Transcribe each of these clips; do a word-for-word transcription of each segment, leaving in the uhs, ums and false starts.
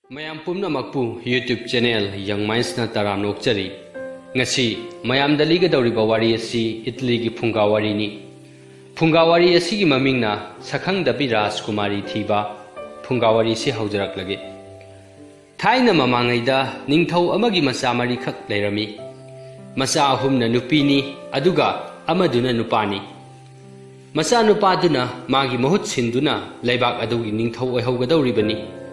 ꯃꯌꯥꯝ ꯄꯨꯝꯅꯃꯛꯄꯨ YouTube channel Young Mindsꯅ ꯇꯔꯥꯝꯅ ꯑꯣꯛꯆꯔꯤ꯫ ꯉꯁꯤ ꯃꯌꯥꯝꯗ ꯂꯤꯒꯗꯧꯔꯤꯕ ꯋꯥꯔꯤ ꯑꯁꯤ ꯏꯠꯂꯤꯒꯤ ꯐꯨꯡꯒꯥ ꯋꯥꯔꯤꯅꯤ꯫ ꯐꯨꯡꯒꯥ ꯋꯥꯔꯤ ꯑꯁꯤꯒꯤ ꯃꯃꯤꯡꯅ ꯁꯛꯈꯪꯗꯕꯤ ꯔꯥꯖꯀꯨꯃꯥꯔꯤ ꯊꯤꯕ꯫ ꯐꯨꯡꯒꯥ ꯋꯥꯔꯤꯁꯤ ꯍꯧꯖꯔꯛꯂꯒꯦ꯫ ꯊꯥꯏꯅ ꯃꯃꯥꯡꯉꯩꯗ ꯅꯤꯡꯊꯧ ꯑꯃꯒꯤ ꯃꯆꯥ ꯃꯔꯤꯈꯛ ꯂꯩꯔꯝꯃꯤ꯫ ꯃꯆꯥ ꯑꯍꯨꯝꯅ ꯅꯨꯄꯤꯅꯤ, ꯑꯗꯨꯒ ꯑꯃꯗꯨꯅ ꯅꯨꯄꯥꯅꯤ꯫ ꯃꯆꯥꯅꯨꯄꯥꯗꯨꯅ ꯃꯥꯒꯤ ꯃꯍꯨꯠ ꯁꯤꯟꯗꯨꯅ ꯂꯩꯕꯥꯛ ꯑꯗꯨꯒꯤ ꯅꯤꯡꯊꯧ ꯑꯣꯏꯍꯧꯒꯗꯧꯔꯤꯕꯅꯤ꯫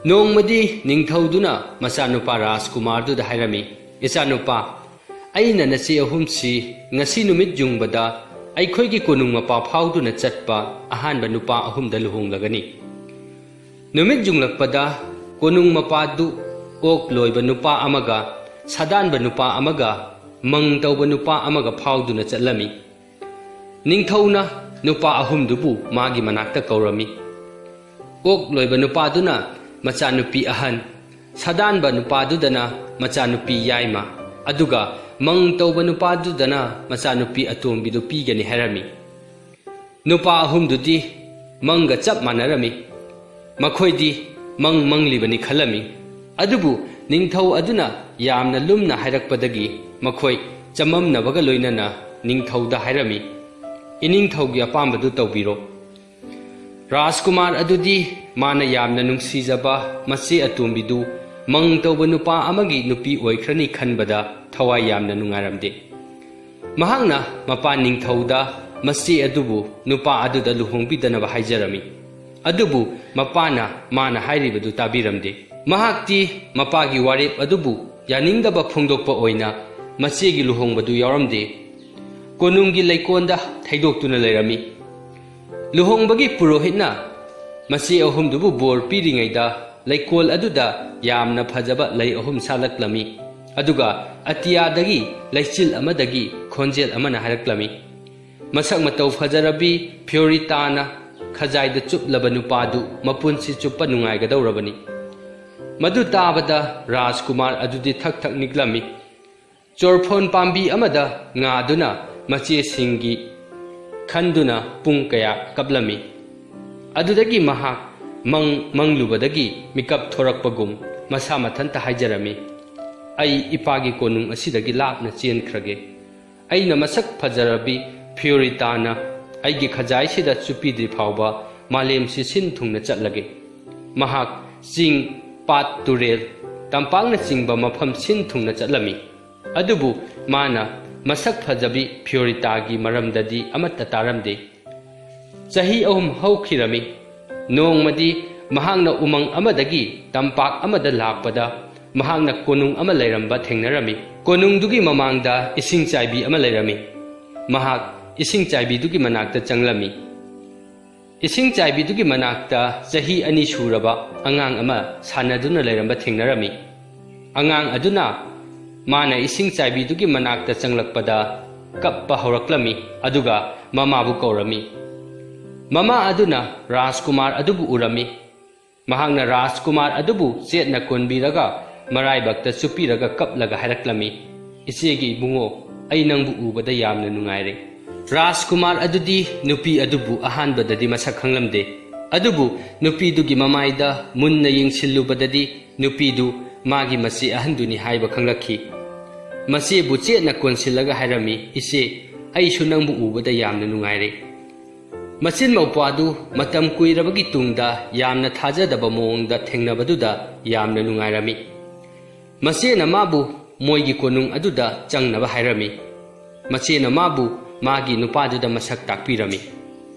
ꯅꯣꯡꯃꯗꯤ ꯅꯤꯡꯊꯧꯗꯨꯅ ꯃꯆꯥꯅꯨꯄꯥ ꯔꯥꯖꯀꯨꯃꯥꯔꯗꯨꯗ ꯍꯥꯏꯔꯝꯃꯤ, "ꯏꯆꯥꯅꯨꯄꯥ, ꯑꯩꯅ ꯅꯆꯦ ꯑꯍꯨꯝꯁꯤ ꯉꯁꯤ ꯅꯨꯃꯤꯠ ꯌꯨꯡꯕꯗ ꯑꯩꯈꯣꯏꯒꯤ ꯀꯣꯅꯨꯡ ꯃꯄꯥ ꯐꯥꯎꯗꯨꯅ ꯆꯠꯄ ꯑꯍꯥꯟꯕ ꯅꯨꯄꯥ ꯑꯍꯨꯝꯗ ꯂꯨꯍꯣꯡꯂꯒꯅꯤ꯫ ꯅꯨꯃꯤꯠ ꯌꯨꯡꯂꯛꯄꯗ ꯀꯣꯅꯨꯡ ꯃꯄꯥꯗꯨ ꯑꯣꯛ ꯂꯣꯏꯕ ꯅꯨꯄꯥ ꯑꯃꯒ, ꯁꯥꯗꯥꯟꯕ ꯅꯨꯄꯥ ꯑꯃꯒ, ꯃꯪ ꯇꯧꯕ ꯅꯨꯄꯥ ꯑꯃꯒ ꯐꯥꯎꯗꯨꯅ ꯆꯠꯂꯝꯃꯤ꯫" ꯅꯤꯡꯊꯧꯅ ꯅꯨꯄꯥ ꯑꯍꯨꯝꯗꯨꯕꯨ ꯃꯥꯒꯤ ꯃꯅꯥꯛꯇ ꯀꯧꯔꯝꯃꯤ꯫ ꯑꯣꯛ ꯂꯣꯏꯕ ꯅꯨꯄꯥꯗꯨꯅ ꯃꯆꯥꯅꯨꯄꯤ ꯑꯍꯟ, ꯁꯥꯗꯥꯟꯕ ꯅꯨꯄꯥꯗꯨꯗꯅ ꯃꯆꯥꯅꯨꯄꯤ ꯌꯥꯏꯃ, ꯑꯗꯨꯒ ꯃꯪ ꯇꯧꯕ ꯅꯨꯄꯥꯗꯨꯗꯅ ꯃꯆꯥꯅꯨꯄꯤ ꯑꯇꯣꯝꯕꯤꯗꯨ ꯄꯤꯒꯅꯤ ꯍꯥꯏꯔꯝꯃꯤ꯫ ꯅꯨꯄꯥ ꯑꯍꯨꯝꯗꯨꯗꯤ ꯃꯪꯒ ꯆꯞ ꯃꯥꯟꯅꯔꯝꯃꯤ꯫ ꯃꯈꯣꯏꯗꯤ ꯃꯪ ꯃꯪꯂꯤꯕꯅꯤ ꯈꯜꯂꯝꯃꯤ꯫ ꯑꯗꯨꯕꯨ ꯅꯤꯡꯊꯧ ꯑꯗꯨꯅ ꯌꯥꯝꯅ ꯂꯨꯝꯅ ꯍꯥꯏꯔꯛꯄꯗꯒꯤ ꯃꯈꯣꯏ ꯆꯃꯝꯅꯕꯒ ꯂꯣꯏꯅꯅ ꯅꯤꯡꯊꯧꯗ ꯍꯥꯏꯔꯝꯃꯤ, "ꯏꯅꯤꯡꯊꯧꯒꯤ ꯑꯄꯥꯝꯕꯗꯨ ꯇꯧꯕꯤꯔꯣ꯫" ꯔꯥꯖꯀꯨꯃꯥꯔ ꯑꯗꯨꯗꯤ ꯃꯥꯅ ꯌꯥꯝꯅ ꯅꯨꯡꯁꯤꯖꯕ ꯃꯆꯦ ꯑꯇꯣꯝꯕꯤꯗꯨ ꯃꯪ ꯇꯧꯕ ꯅꯨꯄꯥ ꯑꯃꯒꯤ ꯅꯨꯄꯤ ꯑꯣꯏꯈ꯭ꯔꯅꯤ ꯈꯟꯕꯗ ꯊꯋꯥꯏ ꯌꯥꯝꯅ ꯅꯨꯡꯉꯥꯏꯔꯝꯗꯦ꯫ ꯃꯍꯥꯛꯅ ꯃꯄꯥ ꯅꯤꯡꯊꯧꯗ ꯃꯆꯦ ꯑꯗꯨꯕꯨ ꯅꯨꯄꯥ ꯑꯗꯨꯗ ꯂꯨꯍꯣꯡꯕꯤꯗꯅꯕ ꯍꯥꯏꯖꯔꯝꯃꯤ꯫ ꯑꯗꯨꯕꯨ ꯃꯄꯥꯅ ꯃꯥꯅ ꯍꯥꯏꯔꯤꯕꯗꯨ ꯇꯥꯕꯤꯔꯝꯗꯦ꯫ ꯃꯍꯥꯛꯇꯤ ꯃꯄꯥꯒꯤ ꯋꯥꯔꯦꯞ ꯑꯗꯨꯕꯨ ꯌꯥꯅꯤꯡꯗꯕ ꯐꯣꯡꯗꯣꯛꯄ ꯑꯣꯏꯅ ꯃꯆꯦꯒꯤ ꯂꯨꯍꯣꯡꯕꯗꯨ ꯌꯥꯎꯔꯝꯗꯦ꯫ ꯀꯣꯅꯨꯡꯒꯤ ꯂꯩꯀꯣꯜꯗ ꯊꯩꯗꯣꯛꯇꯨꯅ ꯂꯩꯔꯝꯃꯤ꯫ ꯂꯨꯍꯣꯡꯕꯒꯤ ꯄꯨꯔꯣꯍꯤꯠꯅ ꯃꯆꯦ ꯑꯍꯨꯝꯗꯨꯕꯨ ꯕꯣꯔ ꯄꯤꯔꯤꯉꯩꯗ ꯂꯩꯀꯣꯜ ꯑꯗꯨꯗ ꯌꯥꯝꯅ ꯐꯖꯕ ꯂꯩ ꯑꯍꯨꯝ ꯁꯥꯠꯂꯛꯂꯝꯃꯤ꯫ ꯑꯗꯨꯒ ꯑꯇꯤꯌꯥꯗꯒꯤ ꯂꯩꯆꯤꯜ ꯑꯃꯗꯒꯤ ꯈꯣꯟꯖꯦꯜ ꯑꯃꯅ ꯍꯥꯏꯔꯛꯂꯝꯃꯤ, "ꯃꯁꯛ ꯃꯇꯧ ꯐꯖꯔꯕꯤ ꯐꯤꯌꯣꯔꯤꯇꯥꯅ ꯈꯖꯥꯏꯗ ꯆꯨꯞꯂꯕ ꯅꯨꯄꯥꯗꯨ ꯃꯄꯨꯟꯁꯤ ꯆꯨꯞꯄ ꯅꯨꯡꯉꯥꯏꯒꯗꯧꯔꯕꯅꯤ꯫" ꯃꯗꯨ ꯇꯥꯕꯗ ꯔꯥꯖꯀꯨꯃꯥꯔ ꯑꯗꯨꯗꯤ ꯊꯛ ꯊꯛ ꯅꯤꯛꯂꯝꯃꯤ꯫ ꯆꯣꯔꯐꯣꯟ ꯄꯥꯝꯕꯤ ꯑꯃꯗ ꯉꯥꯗꯨꯅ ꯃꯆꯦꯁꯤꯡꯒꯤ ꯈꯟꯗꯨꯅ ꯄꯨꯡ ꯀꯌꯥ ꯀꯞꯂꯝꯃꯤ꯫ ꯑꯗꯨꯗꯒꯤ ꯃꯍꯥꯛ ꯃꯪ ꯃꯪꯂꯨꯕꯗꯒꯤ ꯃꯤꯀꯞ ꯊꯣꯔꯛꯄꯒꯨꯝ ꯃꯁꯥ ꯃꯊꯟꯇ ꯍꯥꯏꯖꯔꯝꯃꯤ, "ꯑꯩ ꯏꯄꯥꯒꯤ ꯀꯣꯅꯨꯡ ꯑꯁꯤꯗꯒꯤ ꯂꯥꯞꯅ ꯆꯦꯟꯈ꯭ꯔꯒꯦ꯫ ꯑꯩꯅ ꯃꯁꯛ ꯐꯖꯔꯕꯤ ꯐꯤꯌꯣꯔꯤꯇꯥꯅ ꯑꯩꯒꯤ ꯈꯖꯥꯏꯁꯤꯗ ꯆꯨꯞꯄꯤꯗ꯭ꯔꯤ ꯐꯥꯎꯕ ꯃꯥꯂꯦꯝꯁꯤ ꯁꯤꯟ ꯊꯨꯡꯅ ꯆꯠꯂꯒꯦ꯫" ꯃꯍꯥꯛ ꯆꯤꯡ, ꯄꯥꯠ, ꯇꯨꯔꯦꯜ, ꯇꯝꯄꯥꯛꯅꯆꯤꯡꯕ ꯃꯐꯝ ꯁꯤꯟ ꯊꯨꯡꯅ ꯆꯠꯂꯝꯃꯤ꯫ ꯑꯗꯨꯕꯨ ꯃꯥꯅ ꯃꯁꯛ ꯐꯖꯕꯤ ꯐꯤꯌꯣꯔꯤꯇꯥꯒꯤ ꯃꯔꯝꯗꯗꯤ ꯑꯃꯠꯇ ꯇꯥꯔꯝꯗꯦ꯫ ꯆꯍꯤ ꯑꯍꯨꯝ ꯍꯧꯈꯤꯔꯝꯃꯤ꯫ ꯅꯣꯡꯃꯗꯤ ꯃꯍꯥꯛꯅ ꯎꯃꯪ ꯑꯃꯗꯒꯤ ꯇꯝꯄꯥꯛ ꯑꯃꯗ ꯂꯥꯛꯄꯗ ꯃꯍꯥꯛꯅ ꯀꯣꯅꯨꯡ ꯑꯃ ꯂꯩꯔꯝꯕ ꯊꯦꯡꯅꯔꯝꯃꯤ꯫ ꯀꯣꯅꯨꯡꯗꯨꯒꯤ ꯃꯃꯥꯡꯗ ꯏꯁꯤꯡ ꯆꯥꯏꯕꯤ ꯑꯃ ꯂꯩꯔꯝꯃꯤ꯫ ꯃꯍꯥꯛ ꯏꯁꯤꯡ ꯆꯥꯏꯕꯤꯗꯨꯒꯤ ꯃꯅꯥꯛꯇ ꯆꯪꯂꯝꯃꯤ꯫ ꯏꯁꯤꯡ ꯆꯥꯏꯕꯤꯗꯨꯒꯤ ꯃꯅꯥꯛꯇ ꯆꯍꯤ ꯑꯅꯤ ꯁꯨꯔꯕ ꯑꯉꯥꯡ ꯑꯃ ꯁꯥꯟꯅꯗꯨꯅ ꯂꯩꯔꯝꯕ ꯊꯦꯡꯅꯔꯝꯃꯤ꯫ ꯑꯉꯥꯡ ꯑꯗꯨꯅ ꯃꯥꯅ ꯏꯁꯤꯡ ꯆꯥꯏꯕꯤꯗꯨꯒꯤ ꯃꯅꯥꯛꯇ ꯆꯪꯂꯛꯄꯗ ꯀꯞꯄ ꯍꯧꯔꯛꯂꯝꯃꯤ, ꯑꯗꯨꯒ ꯃꯃꯥꯕꯨ ꯀꯧꯔꯝꯃꯤ꯫ ꯃꯃꯥ ꯑꯗꯨꯅ ꯔꯥꯖꯀꯨꯃꯥꯔ ꯑꯗꯨꯕꯨ ꯎꯔꯝꯃꯤ꯫ ꯃꯍꯥꯛꯅ ꯔꯥꯖꯀꯨꯃꯥꯔ ꯑꯗꯨꯕꯨ ꯆꯦꯠꯅ ꯀꯣꯟꯕꯤꯔꯒ ꯃꯔꯥꯏꯕꯛꯇ ꯆꯨꯞꯄꯤꯔꯒ ꯀꯞꯂꯒ ꯍꯥꯏꯔꯛꯂꯝꯃꯤ, "ꯏꯆꯦꯒꯤ ꯏꯕꯨꯡꯉꯣ, ꯑꯩ ꯅꯪꯕꯨ ꯎꯕꯗ ꯌꯥꯝꯅ ꯅꯨꯡꯉꯥꯏꯔꯦ꯫" ꯔꯥꯖꯀꯨꯃꯥꯔ ꯑꯗꯨꯗꯤ ꯅꯨꯄꯤ ꯑꯗꯨꯕꯨ ꯑꯍꯥꯟꯕꯗꯗꯤ ꯃꯁꯛ ꯈꯪꯂꯝꯗꯦ, ꯑꯗꯨꯕꯨ ꯅꯨꯄꯤꯗꯨꯒꯤ ꯃꯃꯥꯏꯗ ꯃꯨꯟꯅ ꯌꯦꯡꯁꯤꯜꯂꯨꯕꯗꯗꯤ ꯅꯨꯄꯤꯗꯨ ꯃꯥꯒꯤ ꯃꯆꯦ ꯑꯍꯟꯗꯨꯅꯤ ꯍꯥꯏꯕ ꯈꯪꯂꯛꯈꯤ꯫ ꯃꯆꯦꯕꯨ ꯆꯦꯠꯅ ꯀꯣꯟꯁꯤꯜꯂꯒ ꯍꯥꯏꯔꯝꯃꯤ, "ꯏꯆꯦ, ꯑꯩꯁꯨ ꯅꯪꯕꯨ ꯎꯕꯗ ꯌꯥꯝꯅ ꯅꯨꯡꯉꯥꯏꯔꯦ꯫" ꯃꯆꯤꯟ ꯃꯧꯄ꯭ꯋꯥꯗꯨ ꯃꯇꯝ ꯀꯨꯏꯔꯕꯒꯤ ꯇꯨꯡꯗ ꯌꯥꯝꯅ ꯊꯥꯖꯗꯕ ꯃꯑꯣꯡꯗ ꯊꯦꯡꯅꯕꯗꯨꯗ ꯌꯥꯝꯅ ꯅꯨꯡꯉꯥꯏꯔꯝꯃꯤ꯫ ꯃꯆꯦꯅ ꯃꯥꯕꯨ ꯃꯣꯏꯒꯤ ꯀꯣꯅꯨꯡ ꯑꯗꯨꯗ ꯆꯪꯅꯕ ꯍꯥꯏꯔꯝꯃꯤ꯫ ꯃꯆꯦꯅ ꯃꯥꯕꯨ ꯃꯥꯒꯤ ꯅꯨꯄꯥꯗꯨꯗ ꯃꯁꯛ ꯇꯥꯛꯄꯤꯔꯝꯃꯤ꯫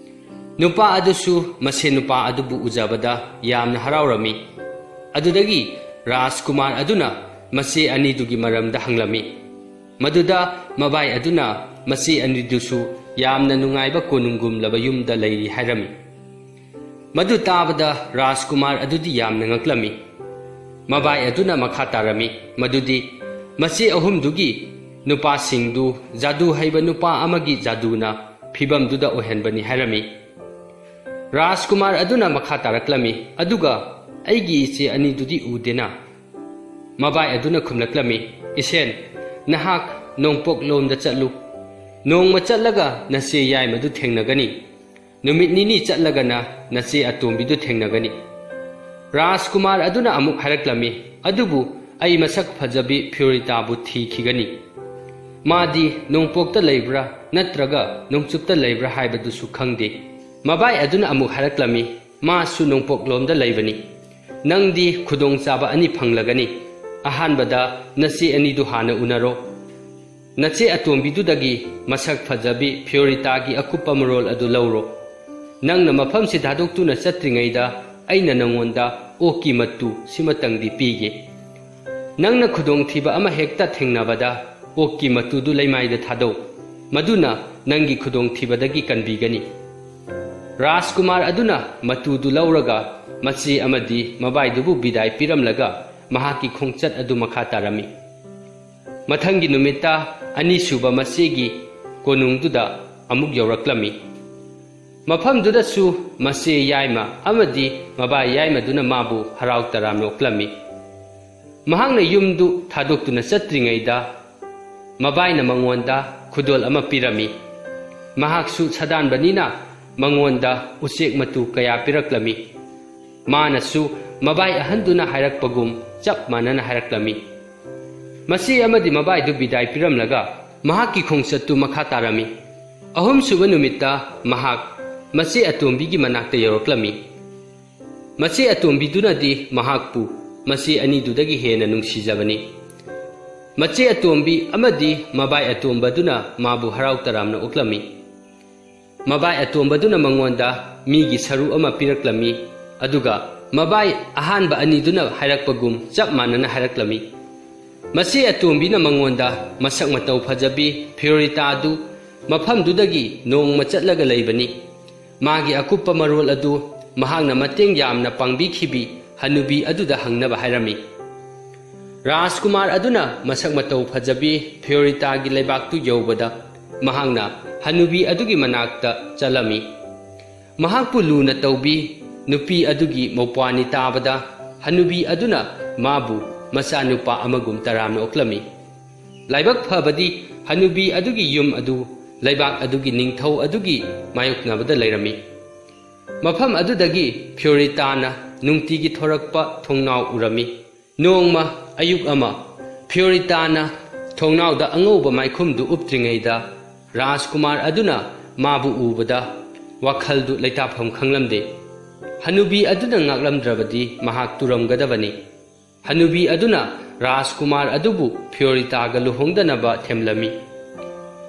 ꯅꯨꯄꯥ ꯑꯗꯨꯁꯨ ꯃꯁꯦ ꯅꯨꯄꯥ ꯑꯗꯨꯕꯨ ꯎꯖꯕꯗ ꯌꯥꯝꯅ ꯍꯔꯥꯎꯔꯝꯃꯤ꯫ ꯑꯗꯨꯗꯒꯤ ꯔꯥꯖꯀꯨꯃꯥꯔ ꯑꯗꯨꯅ ꯃꯆꯦ ꯑꯅꯤꯗꯨꯒꯤ ꯃꯔꯝꯗ ꯍꯪꯂꯝꯃꯤ꯫ ꯃꯗꯨꯗ ꯃꯕꯥꯏ ꯑꯗꯨꯅ ꯃꯆꯦ ꯑꯅꯤꯗꯨꯁꯨ ꯌꯥꯝꯅ ꯅꯨꯡꯉꯥꯏꯕ ꯀꯣꯅꯨꯡꯒꯨꯝꯂꯕ ꯌꯨꯝꯗ ꯂꯩꯔꯤ ꯍꯥꯏꯔꯝꯃꯤ꯫ ꯃꯗꯨ ꯇꯥꯕꯗ ꯔꯥꯖꯀꯨꯃꯥꯔ ꯑꯗꯨꯗꯤ ꯌꯥꯝꯅ ꯉꯛꯂꯝꯃꯤ꯫ ꯃꯕꯥꯏ ꯑꯗꯨꯅ ꯃꯈꯥ ꯇꯥꯔꯝꯃꯤ ꯃꯗꯨꯗꯤ ꯃꯆꯦ ꯑꯍꯨꯝꯗꯨꯒꯤ ꯅꯨꯄꯥꯁꯤꯡꯗꯨ ꯖꯥꯗꯨ ꯍꯩꯕ ꯅꯨꯄꯥ ꯑꯃꯒꯤ ꯖꯥꯗꯨꯅ ꯐꯤꯕꯝꯗꯨꯗ ꯑꯣꯏꯍꯟꯕꯅꯤ ꯍꯥꯏꯔꯝꯃꯤ꯫ ꯔꯥꯖꯀꯨꯃꯥꯔ ꯑꯗꯨꯅ ꯃꯈꯥ ꯇꯥꯔꯛꯂꯝꯃꯤ, "ꯑꯗꯨꯒ ꯑꯩꯒꯤ ꯏꯆꯦ ꯑꯅꯤꯗꯨꯗꯤ ꯎꯗꯦꯅ?" ꯃꯕꯥꯏ ꯑꯗꯨꯅ ꯈꯨꯝꯂꯛꯂꯝꯃꯤ, "ꯏꯁꯦꯟ, ꯅꯍꯥꯛ ꯅꯣꯡꯄꯣꯛꯂꯣꯝꯗ ꯆꯠꯂꯨ꯫ ꯅꯣꯡꯃ ꯆꯠꯂꯒ ꯅꯆꯦ ꯌꯥꯏꯃꯗꯨ ꯊꯦꯡꯅꯒꯅꯤ꯫ ꯅꯨꯃꯤꯠ ꯅꯤꯅꯤ ꯆꯠꯂꯒꯅ ꯅꯆꯦ ꯑꯇꯣꯝꯕꯤꯗꯨ ꯊꯦꯡꯅꯒꯅꯤ꯫ ꯔꯥꯖꯀꯨꯃꯥꯔ ꯑꯗꯨꯅ ꯑꯃꯨꯛ ꯍꯥꯏꯔꯛꯂꯝꯃꯤ, "ꯑꯗꯨꯕꯨ ꯑꯩ ꯃꯁꯛ ꯐꯖꯕꯤ ꯐꯤꯌꯣꯔꯤꯇꯥꯕꯨ ꯊꯤꯈꯤꯒꯅꯤ꯫ ꯃꯥꯗꯤ ꯅꯣꯡꯄꯣꯛꯇ ꯂꯩꯕ꯭ꯔꯥ ꯅꯠꯇ꯭ꯔꯒ ꯅꯣꯡꯆꯨꯞꯇ ꯂꯩꯕ꯭ꯔꯥ ꯍꯥꯏꯕꯗꯨꯁꯨ ꯈꯪꯗꯦ꯫" ꯃꯕꯥꯏ ꯑꯗꯨꯅ ꯑꯃꯨꯛ ꯍꯥꯏꯔꯛꯂꯝꯃꯤ, "ꯃꯥꯁꯨ ꯅꯣꯡꯄꯣꯛꯂꯣꯝꯗ ꯂꯩꯕꯅꯤ꯫ ꯅꯪꯗꯤ ꯈꯨꯗꯣꯡꯆꯥꯕ ꯑꯅꯤ ꯐꯪꯂꯒꯅꯤ꯫ ꯑꯍꯥꯟꯕꯗ ꯅꯆꯦ ꯑꯅꯤꯗꯨ ꯍꯥꯟꯅ ꯎꯅꯔꯣ꯫ ꯅꯆꯦ ꯑꯇꯣꯝꯕꯤꯗꯨꯗꯒꯤ ꯃꯁꯛ ꯐꯖꯕꯤ ꯐꯤꯌꯣꯔꯤꯇꯥꯒꯤ ꯑꯀꯨꯞꯄ ꯃꯔꯣꯜ ꯑꯗꯨ ꯂꯧꯔꯣ꯫ ꯅꯪꯅ ꯃꯐꯝꯁꯤ ꯊꯥꯗꯣꯛꯇꯨꯅ ꯆꯠꯇ꯭ꯔꯤꯉꯩꯗ ꯑꯩꯅ ꯅꯉꯣꯟꯗ ꯑꯣꯛꯀꯤ ꯃꯇꯨ ꯁꯤꯃꯇꯪꯗꯤ ꯄꯤꯒꯦ꯫ ꯅꯪꯅ ꯈꯨꯗꯣꯡꯊꯤꯕ ꯑꯃ ꯍꯦꯛꯇ ꯊꯦꯡꯅꯕꯗ ꯑꯣꯛꯀꯤ ꯃꯇꯨꯗꯨ ꯂꯩꯃꯥꯏꯗ ꯊꯥꯗꯧ꯫ ꯃꯗꯨꯅ ꯅꯪꯒꯤ ꯈꯨꯗꯣꯡꯊꯤꯕꯗꯒꯤ ꯀꯟꯕꯤꯒꯅꯤ꯫" ꯔꯥꯖꯀꯨꯃꯥꯔ ꯑꯗꯨꯅ ꯃꯇꯨꯗꯨ ꯂꯧꯔꯒ ꯃꯆꯦ ꯑꯃꯗꯤ ꯃꯕꯥꯏꯗꯨꯕꯨ ꯕꯤꯗꯥꯏ ꯄꯤꯔꯝꯂꯒ ꯃꯍꯥꯛꯀꯤ ꯈꯣꯡꯆꯠ ꯑꯗꯨ ꯃꯈꯥ ꯇꯥꯔꯝꯃꯤ꯫ ꯃꯊꯪꯒꯤ ꯅꯨꯃꯤꯠꯇ ꯑꯅꯤꯁꯨꯕ ꯃꯆꯦꯒꯤ ꯀꯣꯅꯨꯡꯗꯨꯗ ꯑꯃꯨꯛ ꯌꯧꯔꯛꯂꯝꯃꯤ꯫ ꯃꯐꯝꯗꯨꯗꯁꯨ ꯃꯆꯦ ꯌꯥꯏꯃ ꯑꯃꯗꯤ ꯃꯕꯥꯏ ꯌꯥꯏꯃꯗꯨꯅ ꯃꯥꯕꯨ ꯍꯔꯥꯎ ꯇꯔꯥꯝꯅ ꯑꯣꯛꯂꯝꯃꯤ꯫ ꯃꯍꯥꯛꯅ ꯌꯨꯝꯗꯨ ꯊꯥꯗꯣꯛꯇꯨꯅ ꯆꯠꯇ꯭ꯔꯤꯉꯩꯗ ꯃꯕꯥꯏꯅ ꯃꯉꯣꯟꯗ ꯈꯨꯗꯣꯜ ꯑꯃ ꯄꯤꯔꯝꯃꯤ꯫ ꯃꯍꯥꯛꯁꯨ ꯁꯥꯗꯥꯟꯕꯅꯤꯅ ꯃꯉꯣꯟꯗ ꯎꯆꯦꯛ ꯃꯇꯨ ꯀꯌꯥ ꯄꯤꯔꯛꯂꯝꯃꯤ꯫ ꯃꯥꯅꯁꯨ ꯃꯕꯥꯏ ꯑꯍꯟꯗꯨꯅ ꯍꯥꯏꯔꯛꯄꯒꯨꯝ ꯆꯞ ꯃꯥꯟꯅꯅ ꯍꯥꯏꯔꯛꯂꯝꯃꯤ꯫ ꯃꯆꯦ ꯑꯃꯗꯤ ꯃꯕꯥꯏꯗꯨ ꯕꯤꯗꯥꯏ ꯄꯤꯔꯝꯂꯒ ꯃꯍꯥꯛꯀꯤ ꯈꯣꯡꯆꯠꯇꯨ ꯃꯈꯥ ꯇꯥꯔꯝꯃꯤ꯫ ꯑꯍꯨꯝꯁꯨꯕ ꯅꯨꯃꯤꯠꯇ ꯃꯍꯥꯛ ꯃꯆꯦ ꯑꯇꯣꯝꯕꯤꯒꯤ ꯃꯅꯥꯛꯇ ꯌꯧꯔꯛꯂꯝꯃꯤ꯫ ꯃꯆꯦ ꯑꯇꯣꯝꯕꯤꯗꯨꯅꯗꯤ ꯃꯍꯥꯛꯄꯨ ꯃꯆꯦ ꯑꯅꯤꯗꯨꯗꯒꯤ ꯍꯦꯟꯅ ꯅꯨꯡꯁꯤꯖꯕꯅꯤ꯫ ꯃꯆꯦ ꯑꯇꯣꯝꯕꯤ ꯑꯃꯗꯤ ꯃꯕꯥꯏ ꯑꯇꯣꯝꯕꯗꯨꯅ ꯃꯥꯕꯨ ꯍꯔꯥꯎ ꯇꯔꯥꯝꯅ ꯑꯣꯛꯂꯝꯃꯤ꯫ ꯃꯕꯥꯏ ꯑꯇꯣꯝꯕꯗꯨꯅ ꯃꯉꯣꯟꯗ ꯃꯤꯒꯤ ꯁꯔꯨ ꯑꯃ ꯄꯤꯔꯛꯂꯝꯃꯤ, ꯑꯗꯨꯒ ꯃꯕꯥꯏ ꯑꯍꯥꯟꯕ ꯑꯅꯤꯗꯨꯅ ꯍꯥꯏꯔꯛꯄꯒꯨꯝ ꯆꯞ ꯃꯥꯟꯅꯅ ꯍꯥꯏꯔꯛꯂꯝꯃꯤ꯫ ꯃꯆꯦ ꯑꯇꯣꯝꯕꯤꯅ ꯃꯉꯣꯟꯗ ꯃꯁꯛ ꯃꯇꯧ ꯐꯖꯕꯤ ꯐꯤꯌꯣꯔꯤꯇꯥꯗꯨ ꯃꯐꯝꯗꯨꯗꯒꯤ ꯅꯣꯡꯃ ꯆꯠꯂꯒ ꯂꯩꯕꯅꯤ꯫ ꯃꯥꯒꯤ ꯑꯀꯨꯞꯄ ꯃꯔꯣꯜ ꯑꯗꯨ ꯃꯍꯥꯛꯅ ꯃꯇꯦꯡ ꯌꯥꯝꯅ ꯄꯥꯡꯕꯤꯈꯤꯕꯤ ꯍꯅꯨꯕꯤ ꯑꯗꯨꯗ ꯍꯪꯅꯕ ꯍꯥꯏꯔꯝꯃꯤ꯫ ꯔꯥꯖꯀꯨꯃꯥꯔ ꯑꯗꯨꯅ ꯃꯁꯛ ꯃꯇꯧ ꯐꯖꯕꯤ ꯐꯤꯌꯣꯔꯤꯇꯥꯒꯤ ꯂꯩꯕꯥꯛꯇꯨ ꯌꯧꯕꯗ ꯃꯍꯥꯛꯅ ꯍꯅꯨꯕꯤ ꯑꯗꯨꯒꯤ ꯃꯅꯥꯛꯇ ꯆꯠꯂꯝꯃꯤ꯫ ꯃꯍꯥꯛꯄꯨ ꯂꯨꯅ ꯇꯧꯕꯤ ꯅꯨꯄꯤ ꯑꯗꯨꯒꯤ ꯃꯧꯄ꯭ꯋꯥꯅꯤ ꯇꯥꯕꯗ ꯍꯅꯨꯕꯤ ꯑꯗꯨꯅ ꯃꯥꯕꯨ ꯃꯆꯥꯅꯨꯄꯥ ꯑꯃꯒꯨꯝ ꯇꯔꯥꯝꯅ ꯑꯣꯛꯂꯝꯃꯤ꯫ ꯂꯥꯏꯕꯛ ꯐꯕꯗꯤ ꯍꯅꯨꯕꯤ ꯑꯗꯨꯒꯤ ꯌꯨꯝ ꯑꯗꯨ ꯂꯩꯕꯥꯛ ꯑꯗꯨꯒꯤ ꯅꯤꯡꯊꯧ ꯑꯗꯨꯒꯤ ꯃꯥꯌꯣꯛꯅꯕꯗ ꯂꯩꯔꯝꯃꯤ꯫ ꯃꯐꯝ ꯑꯗꯨꯗꯒꯤ ꯐ꯭ꯌꯣꯔꯤꯇꯥꯅ ꯅꯨꯡꯇꯤꯒꯤ ꯊꯣꯔꯛꯄ ꯊꯣꯡꯅꯥꯎ ꯎꯔꯝꯃꯤ꯫ ꯅꯣꯡꯃ ꯑꯌꯨꯛ ꯑꯃ ꯐ꯭ꯌꯣꯔꯤꯇꯥꯅ ꯊꯣꯡꯅꯥꯎꯗ ꯑꯉꯧꯕ ꯃꯥꯏꯈꯨꯝꯗꯨ ꯎꯞꯇ꯭ꯔꯤꯉꯩꯗ, ꯔꯥꯖꯀꯨꯃꯥꯔ ꯑꯗꯨꯅ ꯃꯥꯕꯨ ꯎꯕꯗ ꯋꯥꯈꯜꯗꯨ ꯂꯩꯇꯥꯐꯝ ꯈꯪꯂꯝꯗꯦ꯫ ꯍꯅꯨꯕꯤ ꯑꯗꯨꯅ ꯉꯥꯛꯂꯝꯗ꯭ꯔꯕꯗꯤ ꯃꯍꯥꯛ ꯇꯨꯔꯝꯒꯗꯕꯅꯤ꯫ ꯍꯅꯨꯕꯤ ꯑꯗꯨꯅ ꯔꯥꯖꯀꯨꯃꯥꯔ ꯑꯗꯨꯕꯨ ꯐ꯭ꯌꯣꯔꯤꯇꯥꯒ ꯂꯨꯍꯣꯡꯗꯅꯕ ꯊꯦꯝꯂꯝꯃꯤ꯫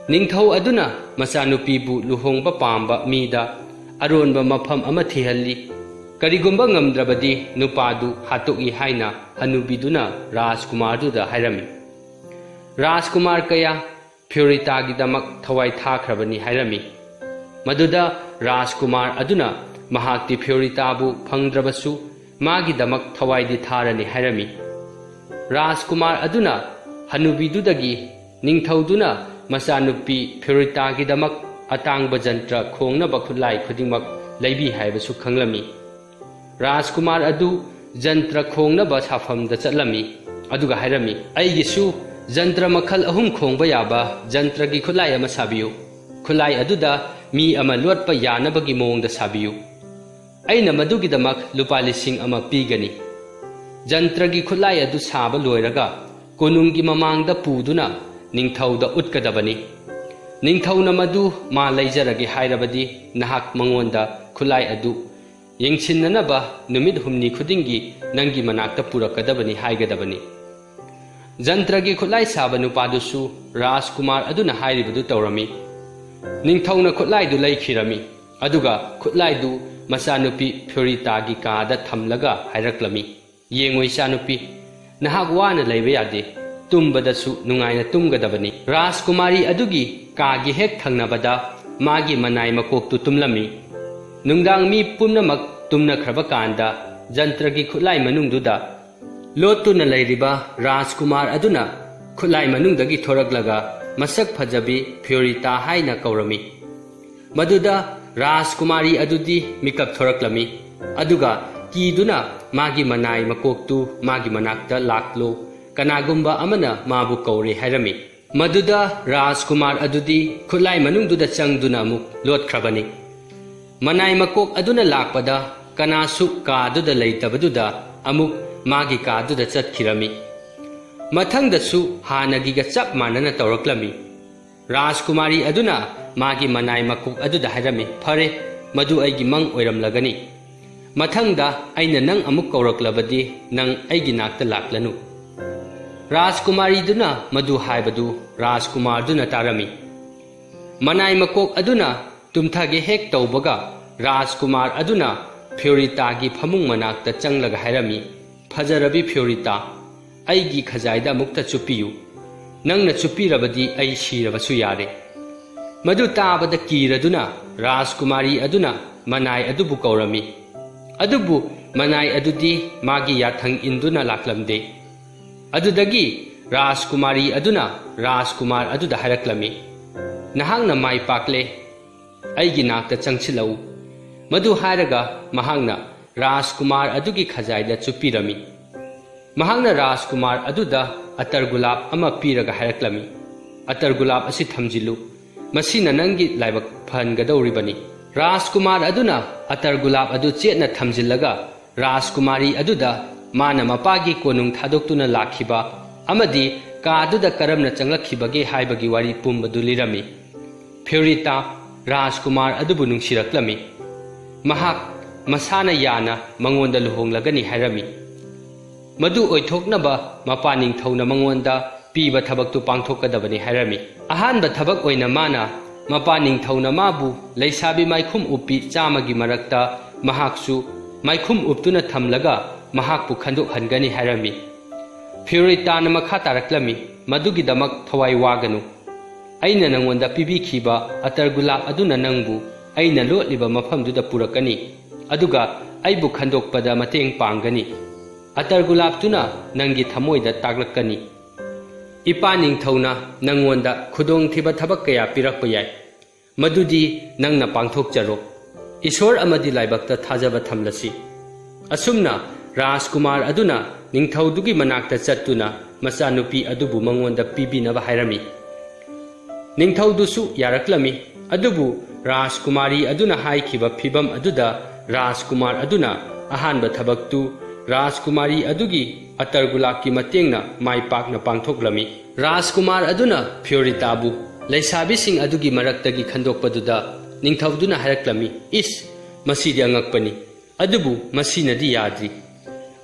ꯅꯤꯡꯊꯧ ꯑꯗꯨꯅ ꯃꯆꯥꯅꯨꯄꯤꯕꯨ ꯂꯨꯍꯣꯡꯕ ꯄꯥꯝꯕ ꯃꯤꯗ ꯑꯔꯣꯟꯕ ꯃꯐꯝ ꯑꯃ ꯊꯤꯍꯜꯂꯤ꯫ ꯀꯔꯤꯒꯨꯝꯕ ꯉꯝꯗ꯭ꯔꯕꯗꯤ ꯅꯨꯄꯥꯗꯨ ꯍꯥꯠꯇꯣꯛꯏ ꯍꯥꯏꯅ ꯍꯅꯨꯕꯤꯗꯨꯅ ꯔꯥꯖꯀꯨꯃꯥꯔꯗꯨꯗ ꯍꯥꯏꯔꯝꯃꯤ꯫ ꯔꯥꯖꯀꯨꯃꯥꯔ ꯀꯌꯥ ꯐ꯭ꯌꯣꯔꯤꯇꯥꯒꯤꯗꯃꯛ ꯊꯋꯥꯏ ꯊꯥꯈ꯭ꯔꯕꯅꯤ ꯍꯥꯏꯔꯝꯃꯤ꯫ ꯃꯗꯨꯗ ꯔꯥꯖꯀꯨꯃꯥꯔ ꯑꯗꯨꯅ ꯃꯍꯥꯛꯇꯤ ꯐ꯭ꯌꯣꯔꯤꯇꯥꯕꯨ ꯐꯪꯗ꯭ꯔꯕꯁꯨ ꯃꯥꯒꯤꯗꯃꯛ ꯊꯋꯥꯏꯗꯤ ꯊꯥꯔꯅꯤ ꯍꯥꯏꯔꯝꯃꯤ꯫ ꯔꯥꯖꯀꯨꯃꯥꯔ ꯑꯗꯨꯅ ꯍꯅꯨꯕꯤꯗꯨꯗꯒꯤ ꯅꯤꯡꯊꯧꯗꯨꯅ ꯃꯆꯥꯅꯨꯄꯤ ꯐ꯭ꯌꯣꯔꯤꯇꯥꯒꯤꯗꯃꯛ ꯑꯇꯥꯡꯕ ꯖꯟꯇ꯭ꯔ ꯈꯣꯡꯅꯕ ꯈꯨꯠꯂꯥꯏ ꯈꯨꯗꯤꯡꯃꯛ ꯂꯩꯕꯤ ꯍꯥꯏꯕꯁꯨ ꯈꯪꯂꯝꯃꯤ꯫ ꯔꯥꯖꯀꯨꯃꯥꯔ ꯑꯗꯨ ꯖꯟꯇ꯭ꯔ ꯈꯣꯡꯅꯕ ꯁꯥꯐꯝꯗ ꯆꯠꯂꯝꯃꯤ, ꯑꯗꯨꯒ ꯍꯥꯏꯔꯝꯃꯤ, "ꯑꯩꯒꯤꯁꯨ ꯖꯟꯇ꯭ꯔ ꯃꯈꯜ ꯑꯍꯨꯝ ꯈꯣꯡꯕ ꯌꯥꯕ ꯖꯟꯇ꯭ꯔꯒꯤ ꯈꯨꯠꯂꯥꯏ ꯑꯃ ꯁꯥꯕꯤꯌꯨ꯫ ꯈꯨꯠꯂꯥꯏ ꯑꯗꯨꯗ ꯃꯤ ꯑꯃ ꯂꯣꯠꯄ ꯌꯥꯅꯕꯒꯤ ꯃꯑꯣꯡꯗ ꯁꯥꯕꯤꯌꯨ꯫ ꯑꯩꯅ ꯃꯗꯨꯒꯤꯗꯃꯛ ꯂꯨꯄꯥ ꯂꯤꯁꯤꯡ ꯑꯃ ꯄꯤꯒꯅꯤ꯫ ꯖꯟꯇ꯭ꯔꯒꯤ ꯈꯨꯠꯂꯥꯏ ꯑꯗꯨ ꯁꯥꯕ ꯂꯣꯏꯔꯒ ꯀꯣꯅꯨꯡꯒꯤ ꯃꯃꯥꯡꯗ ꯄꯨꯗꯨꯅ ꯅꯤꯡꯊꯧꯗ ꯎꯠꯀꯗꯕꯅꯤ꯫ ꯅꯤꯡꯊꯧꯅ ꯃꯗꯨ ꯃꯥ ꯂꯩꯖꯔꯒꯦ ꯍꯥꯏꯔꯕꯗꯤ ꯅꯍꯥꯛ ꯃꯉꯣꯟꯗ ꯈꯨꯠꯂꯥꯏ ꯑꯗꯨ ꯌꯦꯡꯁꯤꯟꯅꯅꯕ ꯅꯨꯃꯤꯠ ꯍꯨꯝꯅꯤ ꯈꯨꯗꯤꯡꯒꯤ ꯅꯪꯒꯤ ꯃꯅꯥꯛꯇ ꯄꯨꯔꯛꯀꯗꯕꯅꯤ" ꯍꯥꯏꯒꯗꯕꯅꯤ꯫ ꯖꯟꯇ꯭ꯔꯒꯤ ꯈꯨꯠꯂꯥꯏ ꯁꯥꯕ ꯅꯨꯄꯥꯗꯨꯁꯨ ꯔꯥꯖꯀꯨꯃꯥꯔ ꯑꯗꯨꯅ ꯍꯥꯏꯔꯤꯕꯗꯨ ꯇꯧꯔꯝꯃꯤ꯫ ꯅꯤꯡꯊꯧꯅ ꯈꯨꯠꯂꯥꯏꯗꯨ ꯂꯩꯈꯤꯔꯝꯃꯤ, ꯑꯗꯨꯒ ꯈꯨꯠꯂꯥꯏꯗꯨ ꯃꯆꯥꯅꯨꯄꯤ ꯐ꯭ꯌꯣꯔꯤꯇꯥꯒꯤ ꯀꯥꯗ ꯊꯝꯂꯒ ꯍꯥꯏꯔꯛꯂꯝꯃꯤ, "ꯌꯦꯡꯉꯣ ꯏꯆꯥꯅꯨꯄꯤ, ꯅꯍꯥꯛ ꯋꯥꯅ ꯂꯩꯕ ꯌꯥꯗꯦ, ꯇꯨꯝꯕꯗꯁꯨ ꯅꯨꯡꯉꯥꯏꯅ ꯇꯨꯝꯒꯗꯕꯅꯤ"꯫ ꯔꯥꯖꯀꯨꯃꯥꯔꯤ ꯑꯗꯨꯒꯤ ꯀꯥꯒꯤ ꯍꯦꯛ ꯊꯪꯅꯕꯗ ꯃꯥꯒꯤ ꯃꯅꯥꯏ ꯃꯀꯣꯛꯇꯨ ꯇꯨꯝꯂꯝꯃꯤ꯫ ꯅꯨꯡꯗꯥꯡ ꯃꯤ ꯄꯨꯝꯅꯃꯛ ꯇꯨꯝꯅꯈ꯭ꯔꯕ ꯀꯥꯟꯗ ꯖꯟꯇ꯭ꯔꯒꯤ ꯈꯨꯠꯂꯥꯏ ꯃꯅꯨꯡꯗꯨꯗ ꯂꯣꯠꯇꯨꯅ ꯂꯩꯔꯤꯕ ꯔꯥꯖꯀꯨꯃꯥꯔ ꯑꯗꯨꯅ ꯈꯨꯠꯂꯥꯏ ꯃꯅꯨꯡꯗꯒꯤ ꯊꯣꯔꯛꯂꯒ ꯃꯁꯛ ꯐꯖꯕꯤ ꯐ꯭ꯌꯣꯔꯤꯇꯥ ꯍꯥꯏꯅ ꯀꯧꯔꯝꯃꯤ꯫ ꯃꯗꯨꯗ ꯔꯥꯖꯀꯨꯃꯥꯔꯤ ꯑꯗꯨꯗꯤ ꯃꯤꯀꯞ ꯊꯣꯔꯛꯂꯝꯃꯤ, ꯑꯗꯨꯒ ꯀꯤꯗꯨꯅ ꯃꯥꯒꯤ ꯃꯅꯥꯏ ꯃꯀꯣꯛꯇꯨ ꯃꯥꯒꯤ ꯃꯅꯥꯛꯇ ꯂꯥꯛꯂꯣ, ꯀꯅꯥꯒꯨꯝꯕ ꯑꯃꯅ ꯃꯥꯕꯨ ꯀꯧꯔꯦ ꯍꯥꯏꯔꯝꯃꯤ꯫ ꯃꯗꯨꯗ ꯔꯥꯖꯀꯨꯃꯥꯔ ꯑꯗꯨꯗꯤ ꯈꯨꯠꯂꯥꯏ ꯃꯅꯨꯡꯗꯨꯗ ꯆꯪꯗꯨꯅ ꯑꯃꯨꯛ ꯂꯣꯠꯈ꯭ꯔꯕꯅꯤ꯫ ꯃꯅꯥꯏ ꯃꯀꯣꯛ ꯑꯗꯨꯅ ꯂꯥꯛꯄꯗ ꯀꯅꯥꯁꯨ ꯀꯥꯗꯨꯗ ꯂꯩꯇꯕꯗꯨꯗ ꯑꯃꯨꯛ ꯃꯥꯒꯤ ꯀꯥꯗꯨꯗ ꯆꯠꯈꯤꯔꯝꯃꯤ꯫ ꯃꯊꯪꯗꯁꯨ ꯍꯥꯟꯅꯒꯤꯒ ꯆꯞ ꯃꯥꯟꯅꯅ ꯇꯧꯔꯛꯂꯝꯃꯤ꯫ ꯔꯥꯖꯀꯨꯃꯥꯔꯤ ꯑꯗꯨꯅ ꯃꯥꯒꯤ ꯃꯅꯥꯏ ꯃꯀꯣꯛ ꯑꯗꯨꯗ ꯍꯥꯏꯔꯝꯃꯤ, "ꯐꯔꯦ, ꯃꯗꯨ ꯑꯩꯒꯤ ꯃꯪ ꯑꯣꯏꯔꯝꯂꯒꯅꯤ꯫ ꯃꯊꯪꯗ ꯑꯩꯅ ꯅꯪ ꯑꯃꯨꯛ ꯀꯧꯔꯛꯂꯕꯗꯤ ꯅꯪ ꯑꯩꯒꯤ ꯅꯥꯛꯇ ꯂꯥꯛꯂꯅꯨ"꯫ ꯔꯥꯖꯀꯨꯃꯥꯔꯤꯗꯨꯅ ꯃꯗꯨ ꯍꯥꯏꯕꯗꯨ ꯔꯥꯖꯀꯨꯃꯥꯔꯗꯨꯅ ꯇꯥꯔꯝꯃꯤ꯫ ꯃꯅꯥꯏ ꯃꯀꯣꯛ ꯑꯗꯨꯅ ꯇꯨꯝꯊꯒꯦ ꯍꯦꯛ ꯇꯧꯕꯒ ꯔꯥꯖꯀꯨꯃꯥꯔ ꯑꯗꯨꯅ ꯐ꯭ꯌꯣꯔꯤꯇꯥꯒꯤ ꯐꯃꯨꯡ ꯃꯅꯥꯛꯇ ꯆꯪꯂꯒ ꯍꯥꯏꯔꯝꯃꯤ, "ꯐꯖꯔꯕꯤ ꯐ꯭ꯌꯣꯔꯤꯇꯥ, ꯑꯩꯒꯤ ꯈꯖꯥꯏꯗ ꯑꯃꯨꯛꯇ ꯆꯨꯞꯄꯤꯌꯨ꯫ ꯅꯪꯅ ꯆꯨꯞꯄꯤꯔꯕꯗꯤ ꯑꯩ ꯁꯤꯔꯕꯁꯨ ꯌꯥꯔꯦ"꯫ ꯃꯗꯨ ꯇꯥꯕꯗ ꯀꯤꯔꯗꯨꯅ ꯔꯥꯖꯀꯨꯃꯥꯔꯤ ꯑꯗꯨꯅ ꯃꯅꯥꯏ ꯑꯗꯨꯕꯨ ꯀꯧꯔꯝꯃꯤ꯫ ꯑꯗꯨꯕꯨ ꯃꯅꯥꯏ ꯑꯗꯨꯗꯤ ꯃꯥꯒꯤ ꯌꯥꯊꯪ ꯏꯟꯗꯨꯅ ꯂꯥꯛꯂꯝꯗꯦ꯫ ꯑꯗꯨꯗꯒꯤ ꯔꯥꯖꯀꯨꯃꯥꯔꯤ ꯑꯗꯨꯅ ꯔꯥꯖꯀꯨꯃꯥꯔ ꯑꯗꯨꯗ ꯍꯥꯏꯔꯛꯂꯝꯃꯤ, "ꯅꯍꯥꯛꯅ ꯃꯥꯏ ꯄꯥꯛꯂꯦ꯫ ꯑꯩꯒꯤ ꯅꯥꯛꯇ ꯆꯪꯁꯤꯜꯂꯛꯎ"꯫ ꯃꯗꯨ ꯍꯥꯏꯔꯒ ꯃꯍꯥꯛꯅ ꯔꯥꯖꯀꯨꯃꯥꯔ ꯑꯗꯨꯒꯤ ꯈꯖꯥꯏꯗ ꯆꯨꯞꯄꯤꯔꯝꯃꯤ꯫ ꯃꯍꯥꯛꯅ ꯔꯥꯖꯀꯨꯃꯥꯔ ꯑꯗꯨꯗ ꯑꯇꯔ ꯒꯨꯂꯥꯞ ꯑꯃ ꯄꯤꯔꯒ ꯍꯥꯏꯔꯛꯂꯝꯃꯤ, "ꯑꯇꯔ ꯒꯨꯂꯥꯞ ꯑꯁꯤ ꯊꯝꯖꯤꯜꯂꯨ꯫ ꯃꯁꯤꯅ ꯅꯪꯒꯤ ꯂꯥꯏꯕꯛ ꯐꯍꯟꯒꯗꯧꯔꯤꯕꯅꯤ"꯫ ꯔꯥꯖꯀꯨꯃꯥꯔ ꯑꯗꯨꯅ ꯑꯇꯔ ꯒꯨꯂꯥꯞ ꯑꯗꯨ ꯆꯦꯠꯅ ꯊꯝꯖꯤꯜꯂꯒ ꯔꯥꯖꯀꯨꯃꯥꯔꯤ ꯑꯗꯨꯗ ꯃꯥꯅ ꯃꯄꯥꯒꯤ ꯀꯣꯅꯨꯡ ꯊꯥꯗꯣꯛꯇꯨꯅ ꯂꯥꯛꯈꯤꯕ ꯑꯃꯗꯤ ꯀꯥꯗꯨꯗ ꯀꯔꯝꯅ ꯆꯪꯂꯛꯈꯤꯕꯒꯦ ꯍꯥꯏꯕꯒꯤ ꯋꯥꯔꯤ ꯄꯨꯝꯕꯗꯨ ꯂꯤꯔꯝꯃꯤ꯫ ꯐ꯭ꯌꯣꯔꯤꯇꯥ ꯔꯥꯖꯀꯨꯃꯥꯔ ꯑꯗꯨꯕꯨ ꯅꯨꯡꯁꯤꯔꯛꯂꯝꯃꯤ꯫ ꯃꯍꯥꯛ ꯃꯁꯥꯅ ꯌꯥꯅ ꯃꯉꯣꯟꯗ ꯂꯨꯍꯣꯡꯂꯒꯅꯤ ꯍꯥꯏꯔꯝꯃꯤ꯫ ꯃꯗꯨ ꯑꯣꯏꯊꯣꯛꯅꯕ ꯃꯄꯥ ꯅꯤꯡꯊꯧꯅ ꯃꯉꯣꯟꯗ ꯄꯤꯕ ꯊꯕꯛꯇꯨ ꯄꯥꯡꯊꯣꯛꯀꯗꯕꯅꯤ ꯍꯥꯏꯔꯝꯃꯤ꯫ ꯑꯍꯥꯟꯕ ꯊꯕꯛ ꯑꯣꯏꯅ ꯃꯥꯅ ꯃꯄꯥ ꯅꯤꯡꯊꯧꯅ ꯃꯥꯕꯨ ꯂꯩꯁꯥꯕꯤ ꯃꯥꯏꯈꯨꯝ ꯎꯞꯄꯤ ꯆꯥꯝꯃꯒꯤ ꯃꯔꯛꯇ ꯃꯍꯥꯛꯁꯨ ꯃꯥꯏꯈꯨꯝ ꯎꯞꯇꯨꯅ ꯊꯝꯂꯒ ꯃꯍꯥꯛꯄꯨ ꯈꯟꯗꯣꯛꯍꯟꯒꯅꯤ ꯍꯥꯏꯔꯝꯃꯤ꯫ ꯐ꯭ꯌꯣꯔꯤꯇꯥꯅ ꯃꯈꯥ ꯇꯥꯔꯛꯂꯝꯃꯤ, "ꯃꯗꯨꯒꯤꯗꯃꯛ ꯊꯋꯥꯏ ꯋꯥꯒꯅꯨ꯫ ꯑꯩꯅ ꯅꯉꯣꯟꯗ ꯄꯤꯕꯤꯈꯤꯕ ꯑꯇꯔ ꯒꯨꯂꯥꯞ ꯑꯗꯨꯅ ꯅꯪꯕꯨ ꯑꯩꯅ ꯂꯣꯠꯂꯤꯕ ꯃꯐꯝꯗꯨꯗ ꯄꯨꯔꯛꯀꯅꯤ, ꯑꯗꯨꯒ ꯑꯩꯕꯨ ꯈꯟꯗꯣꯛꯄꯗ ꯃꯇꯦꯡ ꯄꯥꯡꯒꯅꯤ꯫ ꯑꯇꯔ ꯒꯨꯂꯥꯞꯇꯨꯅ ꯅꯪꯒꯤ ꯊꯃꯣꯏꯗ ꯇꯥꯛꯂꯛꯀꯅꯤ꯫ ꯏꯄꯥ ꯅꯤꯡꯊꯧꯅ ꯅꯪꯉꯣꯟꯗ ꯈꯨꯗꯣꯡꯊꯤꯕ ꯊꯕꯛ ꯀꯌꯥ ꯄꯤꯔꯛꯄ ꯌꯥꯏ꯫ ꯃꯗꯨꯗꯤ ꯅꯪꯅ ꯄꯥꯡꯊꯣꯛꯆꯔꯣ꯫ ꯏꯁꯣꯔ ꯑꯃꯗꯤ ꯂꯥꯏꯕꯛꯇ ꯊꯥꯖꯕ ꯊꯝꯂꯁꯤ"꯫ ꯑꯁꯨꯝꯅ ꯔꯥꯖꯀꯨꯃꯥꯔ ꯑꯗꯨꯅ ꯅꯤꯡꯊꯧꯗꯨꯒꯤ ꯃꯅꯥꯛꯇ ꯆꯠꯇꯨꯅ ꯃꯆꯥꯅꯨꯄꯤ ꯑꯗꯨꯕꯨ ꯃꯉꯣꯟꯗ ꯄꯤꯕꯤꯅꯕ ꯍꯥꯏꯔꯝꯃꯤ꯫ ꯅꯤꯡꯊꯧꯗꯨꯁꯨ ꯌꯥꯔꯛꯂꯝꯃꯤ꯫ ꯑꯗꯨꯕꯨ ꯔꯥꯖꯀꯨꯃꯥꯔꯤ ꯑꯗꯨꯅ ꯍꯥꯏꯈꯤꯕ ꯐꯤꯚꯝ ꯑꯗꯨꯗ ꯔꯥꯖꯀꯨꯃꯥꯔ ꯑꯗꯨꯅ ꯑꯍꯥꯟꯕ ꯊꯕꯛꯇꯨ ꯔꯥꯖꯀꯨꯃꯥꯔꯤ ꯑꯗꯨꯒꯤ ꯑꯇꯔꯒꯨꯂꯥꯛꯀꯤ ꯃꯇꯦꯡꯅ ꯃꯥꯏ ꯄꯥꯛꯅ ꯄꯥꯡꯊꯣꯛꯂꯝꯃꯤ꯫ ꯔꯥꯖꯀꯨꯃꯥꯔ ꯑꯗꯨꯅ ꯐꯤꯌꯣꯔꯤꯇꯥꯕꯨ ꯂꯩꯁꯥꯕꯤꯁꯤꯡ ꯑꯗꯨꯒꯤ ꯃꯔꯛꯇꯒꯤ ꯈꯟꯗꯣꯛꯄꯗꯨꯗ ꯅꯤꯡꯊꯧꯗꯨꯅ ꯍꯥꯏꯔꯛꯂꯝꯃꯤ, "ꯏꯁ, ꯃꯁꯤꯗꯤ ꯑꯉꯛꯄꯅꯤ, ꯑꯗꯨꯕꯨ ꯃꯁꯤꯅꯗꯤ ꯌꯥꯗ꯭ꯔꯤ꯫"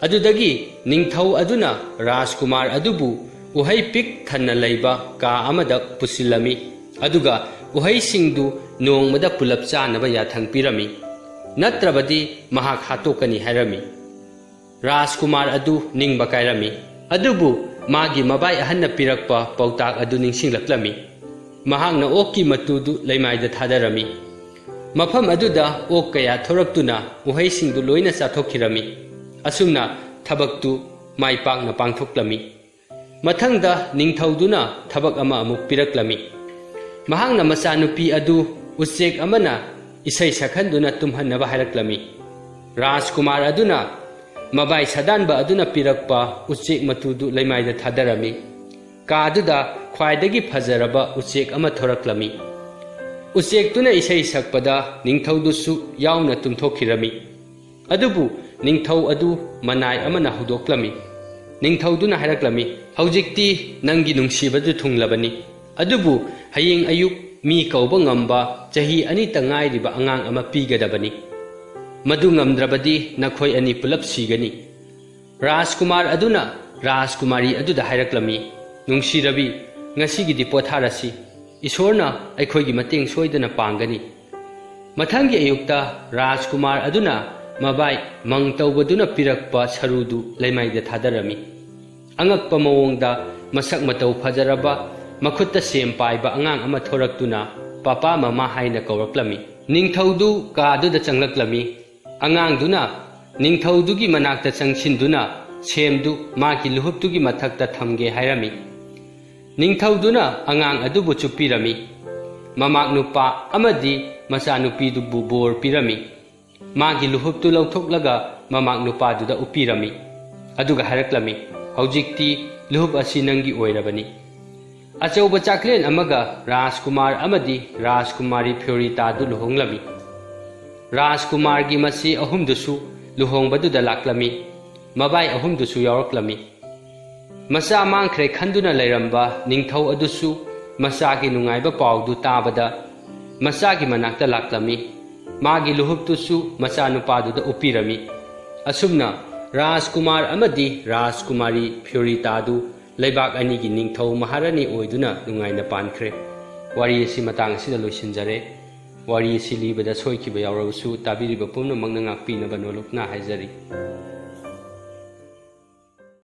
ꯑꯗꯨꯗꯒꯤ ꯅꯤꯡꯊꯧ ꯑꯗꯨꯅ ꯔꯥꯖꯀꯨꯃꯥꯔ ꯑꯗꯨꯕꯨ ꯎꯍꯩ ꯄꯤꯛ ꯊꯟꯅ ꯂꯩꯕ ꯀꯥ ꯑꯃꯗ ꯄꯨꯁꯤꯜꯂꯝꯃꯤ, ꯑꯗꯨꯒ ꯎꯍꯩꯁꯤꯡꯗꯨ ꯅꯣꯡꯃꯗ ꯄꯨꯂꯞ ꯆꯥꯅꯕ ꯌꯥꯊꯪ ꯄꯤꯔꯝꯃꯤ, ꯅꯠꯇ꯭ꯔꯕꯗꯤ ꯃꯍꯥꯛ ꯍꯥꯠꯇꯣꯛꯀꯅꯤ ꯍꯥꯏꯔꯝꯃꯤ꯫ ꯔꯥꯖꯀꯨꯃꯥꯔ ꯑꯗꯨ ꯅꯤꯡꯕ ꯀꯥꯏꯔꯝꯃꯤ, ꯑꯗꯨꯕꯨ ꯃꯥꯒꯤ ꯃꯕꯥꯏ ꯑꯍꯟꯅ ꯄꯤꯔꯛꯄ ꯄꯥꯎꯇꯥꯛ ꯑꯗꯨ ꯅꯤꯡꯁꯤꯡꯂꯛꯂꯝꯃꯤ꯫ ꯃꯍꯥꯛꯅ ꯑꯣꯛꯀꯤ ꯃꯇꯨꯗꯨ ꯂꯩꯃꯥꯏꯗ ꯊꯥꯗꯔꯝꯃꯤ꯫ ꯃꯐꯝ ꯑꯗꯨꯗ ꯑꯣꯛ ꯀꯌꯥ ꯊꯣꯔꯛꯇꯨꯅ ꯎꯍꯩꯁꯤꯡꯗꯨ ꯂꯣꯏꯅ ꯆꯥꯊꯣꯛꯈꯤꯔꯝꯃꯤ꯫ ꯑꯁꯨꯝꯅ ꯊꯕꯛꯇꯨ ꯃꯥꯏ ꯄꯥꯛꯅ ꯄꯥꯡꯊꯣꯛꯂꯝꯃꯤ꯫ ꯃꯊꯪꯗ ꯅꯤꯡꯊꯧꯗꯨꯅ ꯊꯕꯛ ꯑꯃ ꯑꯃꯨꯛ ꯄꯤꯔꯛꯂꯝꯃꯤ꯫ ꯃꯍꯥꯛꯅ ꯃꯆꯥꯅꯨꯄꯤ ꯑꯗꯨ ꯎꯆꯦꯛ ꯑꯃꯅ ꯏꯁꯩ ꯁꯛꯍꯟꯗꯨꯅ ꯇꯨꯝꯍꯟꯅꯕ ꯍꯥꯏꯔꯛꯂꯝꯃꯤ꯫ ꯔꯥꯖꯀꯨꯃꯥꯔ ꯑꯗꯨꯅ ꯃꯕꯥꯏ ꯁꯥꯗꯥꯟꯕ ꯑꯗꯨꯅ ꯄꯤꯔꯛꯄ ꯎꯆꯦꯛ ꯃꯇꯨꯗꯨ ꯂꯩꯃꯥꯏꯗ ꯊꯥꯗꯔꯝꯃꯤ꯫ ꯀꯥꯗꯨꯗ ꯈ꯭ꯋꯥꯏꯗꯒꯤ ꯐꯖꯔꯕ ꯎꯆꯦꯛ ꯑꯃ ꯊꯣꯔꯛꯂꯝꯃꯤ꯫ ꯎꯆꯦꯛꯇꯨꯅ ꯏꯁꯩ ꯁꯛꯄꯗ ꯅꯤꯡꯊꯧꯗꯨꯁꯨ ꯌꯥꯎꯅ ꯇꯨꯝꯊꯣꯛꯈꯤꯔꯝꯃꯤ꯫ ꯑꯗꯨꯕꯨ ꯅꯤꯡꯊꯧ ꯑꯗꯨ ꯃꯅꯥꯏ ꯑꯃꯅ ꯍꯧꯗꯣꯛꯂꯝꯃꯤ꯫ ꯅꯤꯡꯊꯧꯗꯨꯅ ꯍꯥꯏꯔꯛꯂꯝꯃꯤ, "ꯍꯧꯖꯤꯛꯇꯤ ꯅꯪꯒꯤ ꯅꯨꯡꯁꯤꯕꯗꯨ ꯊꯨꯡꯂꯕꯅꯤ, ꯑꯗꯨꯕꯨ ꯍꯌꯦꯡ ꯑꯌꯨꯛ ꯃꯤ ꯀꯧꯕ ꯉꯝꯕ ꯆꯍꯤ ꯑꯅꯤꯇ ꯉꯥꯏꯔꯤꯕ ꯑꯉꯥꯡ ꯑꯃ ꯄꯤꯒꯗꯕꯅꯤ꯫ ꯃꯗꯨ ꯉꯝꯗ꯭ꯔꯕꯗꯤ ꯅꯈꯣꯏ ꯑꯅꯤ ꯄꯨꯂꯞ ꯁꯤꯒꯅꯤ꯫" ꯔꯥꯖꯀꯨꯃꯥꯔ ꯑꯗꯨꯅ ꯔꯥꯖꯀꯨꯃꯥꯔꯤ ꯑꯗꯨꯗ ꯍꯥꯏꯔꯛꯂꯝꯃꯤ, "ꯅꯨꯡꯁꯤꯔꯕꯤ, ꯉꯁꯤꯒꯤꯗꯤ ꯄꯣꯊꯥꯔꯁꯤ꯫ ꯏꯁꯣꯔꯅ ꯑꯩꯈꯣꯏꯒꯤ ꯃꯇꯦꯡ ꯁꯣꯏꯗꯅ ꯄꯥꯡꯒꯅꯤ꯫" ꯃꯊꯪꯒꯤ ꯑꯌꯨꯛꯇ ꯔꯥꯖꯀꯨꯃꯥꯔ ꯑꯗꯨꯅ ꯃꯕꯥꯏ ꯃꯪ ꯇꯧꯕꯗꯨꯅ ꯄꯤꯔꯛꯄ ꯁꯔꯨꯗꯨ ꯂꯩꯃꯥꯏꯗ ꯊꯥꯗꯔꯝꯃꯤ꯫ ꯑꯉꯛꯄ ꯃꯑꯣꯡꯗ ꯃꯁꯛ ꯃꯇꯧ ꯐꯖꯔꯕ, ꯃꯈꯨꯠꯇ ꯁꯦꯝ ꯄꯥꯏꯕ ꯑꯉꯥꯡ ꯑꯃ ꯊꯣꯔꯛꯇꯨꯅ ꯄꯥꯄꯥ ꯃꯃꯥ ꯍꯥꯏꯅ ꯀꯧꯔꯛꯂꯝꯃꯤ꯫ ꯅꯤꯡꯊꯧꯗꯨ ꯀꯥꯗꯨꯗ ꯆꯪꯂꯛꯂꯝꯃꯤ꯫ ꯑꯉꯥꯡꯗꯨꯅ ꯅꯤꯡꯊꯧꯗꯨꯒꯤ ꯃꯅꯥꯛꯇ ꯆꯪꯁꯤꯟꯗꯨꯅ ꯁꯦꯝꯗꯨ ꯃꯥꯒꯤ ꯂꯨꯍꯨꯞꯇꯨꯒꯤ ꯃꯊꯛꯇ ꯊꯝꯒꯦ ꯍꯥꯏꯔꯝꯃꯤ꯫ ꯅꯤꯡꯊꯧꯗꯨꯅ ꯑꯉꯥꯡ ꯑꯗꯨꯕꯨ ꯆꯨꯞꯄꯤꯔꯝꯃꯤ꯫ ꯃꯃꯥꯛ ꯅꯨꯄꯥ ꯑꯃꯗꯤ ꯃꯆꯥꯅꯨꯄꯤꯗꯨꯕꯨ ꯕꯣꯔ ꯄꯤꯔꯝꯃꯤ꯫ ꯃꯥꯒꯤ ꯂꯨꯍꯨꯞꯇꯨ ꯂꯧꯊꯣꯛꯂꯒ ꯃꯃꯥꯛ ꯅꯨꯄꯥꯗꯨꯗ ꯎꯞꯄꯤꯔꯝꯃꯤ꯫ ꯑꯗꯨꯒ ꯍꯥꯏꯔꯛꯂꯝꯃꯤ, "ꯍꯧꯖꯤꯛꯇꯤ ꯂꯨꯍꯨꯞ ꯑꯁꯤ ꯅꯪꯒꯤ ꯑꯣꯏꯔꯕꯅꯤ꯫ ꯑꯆꯧꯕ ꯆꯥꯛꯂꯦꯟ ꯑꯃꯒ ꯔꯥꯖꯀꯨꯃꯥꯔ ꯑꯃꯗꯤ ꯔꯥꯖꯀꯨꯃꯥꯔꯤ ꯐ꯭ꯌꯣꯔꯤꯇꯥꯗꯨ ꯂꯨꯍꯣꯡꯂꯝꯃꯤ꯫ ꯔꯥꯖꯀꯨꯃꯥꯔꯒꯤ ꯃꯆꯦ ꯑꯍꯨꯝꯗꯨꯁꯨ ꯂꯨꯍꯣꯡꯕꯗꯨꯗ ꯂꯥꯛꯂꯝꯃꯤ꯫ ꯃꯕꯥꯏ ꯑꯍꯨꯝꯗꯨꯁꯨ ꯌꯥꯎꯔꯛꯂꯝꯃꯤ꯫ ꯃꯆꯥ ꯃꯥꯡꯈ꯭ꯔꯦ ꯈꯟꯗꯨꯅ ꯂꯩꯔꯝꯕ ꯅꯤꯡꯊꯧ ꯑꯗꯨꯁꯨ ꯃꯆꯥꯒꯤ ꯅꯨꯡꯉꯥꯏꯕ ꯄꯥꯎꯗꯨ ꯇꯥꯕꯗ ꯃꯆꯥꯒꯤ ꯃꯅꯥꯛꯇ ꯂꯥꯛꯂꯝꯃꯤ꯫ ꯃꯥꯒꯤ ꯂꯨꯍꯨꯞꯇꯨꯁꯨ ꯃꯆꯥꯅꯨꯄꯥꯗꯨꯗ ꯎꯞꯄꯤꯔꯝꯃꯤ꯫ ꯑꯁꯨꯝꯅ ꯔꯥꯖꯀꯨꯃꯥꯔ ꯑꯃꯗꯤ ꯔꯥꯖꯀꯨꯃꯥꯔꯤ ꯐ꯭ꯌꯣꯔꯤꯇꯥꯗꯨ ꯂꯩꯕꯥꯛ ꯑꯅꯤꯒꯤ ꯅꯤꯡꯊꯧ ꯃꯍꯥꯔꯥꯅꯤ ꯑꯣꯏꯗꯨꯅ ꯅꯨꯡꯉꯥꯏꯅ ꯄꯥꯟꯈ꯭ꯔꯦ꯫ ꯋꯥꯔꯤ ꯑꯁꯤ ꯃꯇꯥꯡ ꯑꯁꯤꯗ ꯂꯣꯏꯁꯤꯟꯖꯔꯦ꯫ ꯋꯥꯔꯤ ꯑꯁꯤ ꯂꯤꯕꯗ ꯁꯣꯏꯈꯤꯕ ꯌꯥꯎꯔꯕꯁꯨ ꯇꯥꯕꯤꯔꯤꯕ ꯄꯨꯝꯅꯃꯛꯅ ꯉꯥꯛꯄꯤꯅꯕ ꯅꯣꯂꯨꯛꯅ ꯍꯥꯏꯖꯔꯤ꯫